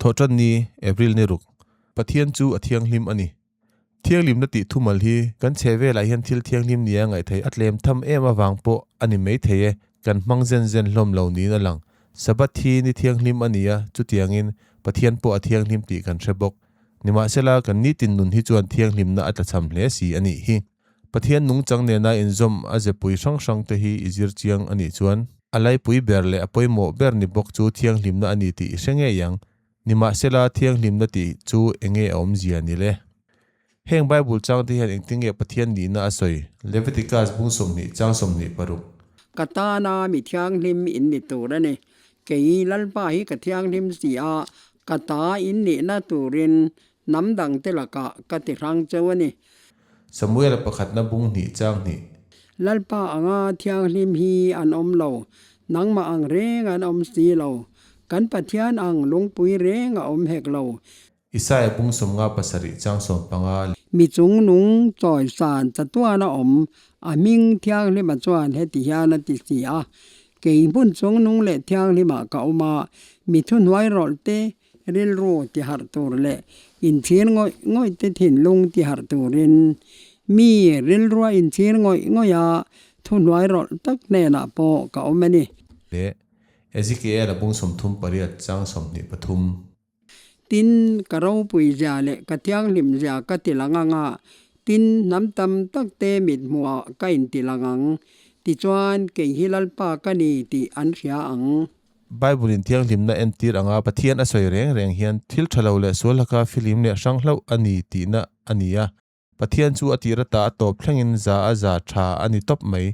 Thawhṭanni, April ni ruk, Pathian chu a thianghlim a ni. Thianghlimna tih thumal hi kan chhe velah hian thil thianghlim nia ngaihtheih a tlem tham em avang pawh a ni maithei e, kan hmang zen zen hlawm lo niin a lang. Sabbath hi ni thianghlim a ni a, chutiangin Pathian pawh a thianghlim tih kan hre bawk. Nimahsela, kan nitin nun hi chuan thianghlimna a tlachham hle si a nih hi. Pathian nungchang nena inzawm a zepui hrang hrang te hi i zir chiang a nih chuan a laipui ber leh a pawimawh ber ni bawk chu thianghlimna a ni tih i hre ngei ang. Nimahsela, thianghlimna tih chu enge a awmzia ni le? Heng Bible changte hian engtinge Pathian nihna a sawi? Leviticus bung 20 chang 26. Ka tana mi thianghlim in ni tur a ni. Kei Lalpa hi ka thianghlim si a, ka ta in nihna turin hnam dangte lakah ka ti hrang cheu a ni. Samuela pakhatna bung hnih chang hnih. Lalpa anga thianghlim hi an awm lo, nangmah ang reng an awm si lo, kan Pathian ang lungpui reng a awm hek lo. Isaia bung 57 chang 15. Mi chungnung chawisan chatuan a awm, a hming thianghlima chuan heti hian a ti si a, Kei hmun chungnung leh thianghlimah ka awm a, mi thuhnuai rawlh te rilru ti harh tur leh inchhir ngawih ngawih te thinlung ti harh turin mi rilrua inchhir ngawih ngawih a thuhnuai rawlh tak hnenah pawh ka awm a ni. Leh Ezekiel a bung 38 chang 23. Tin, ka ropui zia leh ka thianghlim zia ka ti lang ang a, tin, hnam tam tak te mit hmuhah ka inti lang ang. Tichuan, kei hi Lalpa ka ni tih an hria ang. Bible in thianghlimna entir anga Pathian a sawi reng reng hian thil tha lo leh sual laka filim leh hrang hlauh a ni tihna a ni a. Pathian chu a tir ata a tawp thlengin za a za tha a ni tawp mai.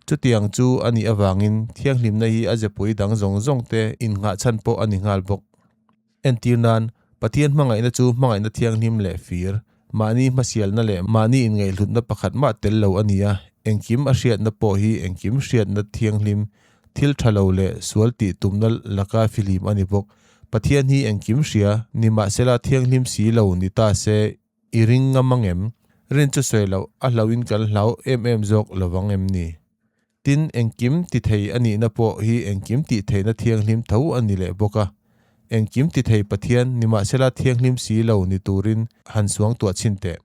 Chutiang chu a nih avangin thianghlimna hi a zepui dang zawng zawng te innghah chhan pawh a ni nghal bawk. Entir nan, Pathian hmangaihna chu hmangaihna thianghlim leh fir, mahni hmasialna leh mahni inngaihhlutna pakhat mah tel lo a ni a, engkim a hriatna pawh hi engkim hriatna thianghlim, thil tha lo leh sual tih tumna laka fihlim a ni bawk. Pathian hi engkim hria, nimahsela thianghlim si lo ni ta se i ring ngam ang em? Rin chu sawi loh, a hlauhin kan hlau em em zawk lovang em ni? Tin, engkim ti thei a nihna pawh hi engkim tih theihna thianghlim tho a ni leh bawk a. Engkim ti thei Pathian, nimahsela thianghlim si lo ni turin han suang tuah chhin teh.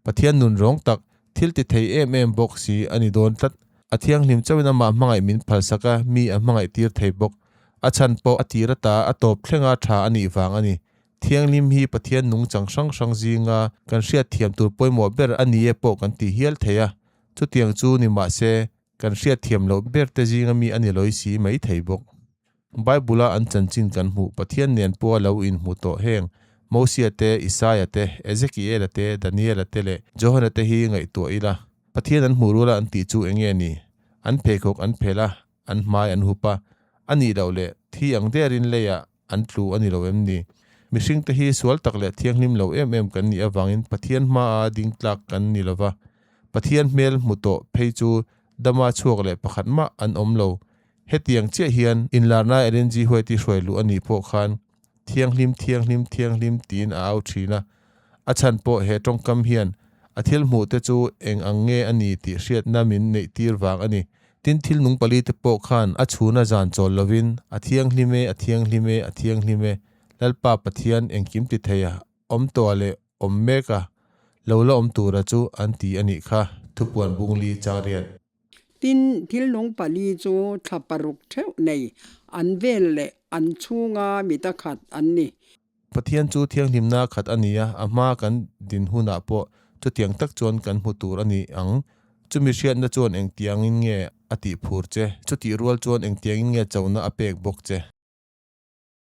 Pathian nun rawng tak, thil ti thei em em bawk si a ni dawn tlat. A thianghlim chauhin amah hmangaih min phalsak a, mi a hmangaih tir thei bawk. A chhan pawh a tir ata a tawp thlenga tha a nih vang a ni. Thianghlim hi Pathian nungchang hrang hrang zinga kan hriat thiam tur pawimawh ber a ni e pawh kan ti hial thei a. Chutiang chu ni mah se, kan hriat thiam loh ber te zinga mi a ni lawi si mai thei bawk. Bible-a an chanchin kan hmuh Pathian nen pawha lo inhmu tawh heng Mosia te, Isaia te, Ezekiela te, Daniela te leh Johana te hi ngaihtuah ila. Pathian an hmuh ruala an tih chu eng nge ni? An pheikhawk an phelh a, an hmai an hup a, a nih loh leh thi ang derin leiah an tlu a ni lo em ni? Mihringte hi sual tak leh thianghlim lo em em kan nih avangin Pathian hmaa ding tlak kan ni lo va. Pathian hmel hmu tawh phei chu dama chhuak leh pakhat mah an awm lo. Hetiang chiah hian inlarna Ellen G. White-i hruai luh a nih pawh khan Thianghlim, thianghlim, thianghlim tiin a au thin a. A chhan pawh he tawngkam hian a thil hmuh te chu eng ang nge a ni tih hriatna min neih tir vang a ni. Tin, thil nung pali te pawh khan a chhuna zan chawl lovin, A thianghlim e, a thianghlim e, a thianghlim e, Lalpa Pathian engkim ti thei a, awm tawh leh awm mek a, lo la awm tura chu an ti a nih kha. Thupuan bungli chang riat. Tin, thil nung pali chu thla paruk theuh nei an vel leh an chhunga mita khat an ni. Pathian chu thianghlimna khat a ni a, a hma kan din hunah pawh chutiang tak chuan kan hmu tur a ni ang. Chumi hriatna chuan engtiangin nge a tihphur che? Chutih rual chuan engtiangin nge chona a pek bawk che?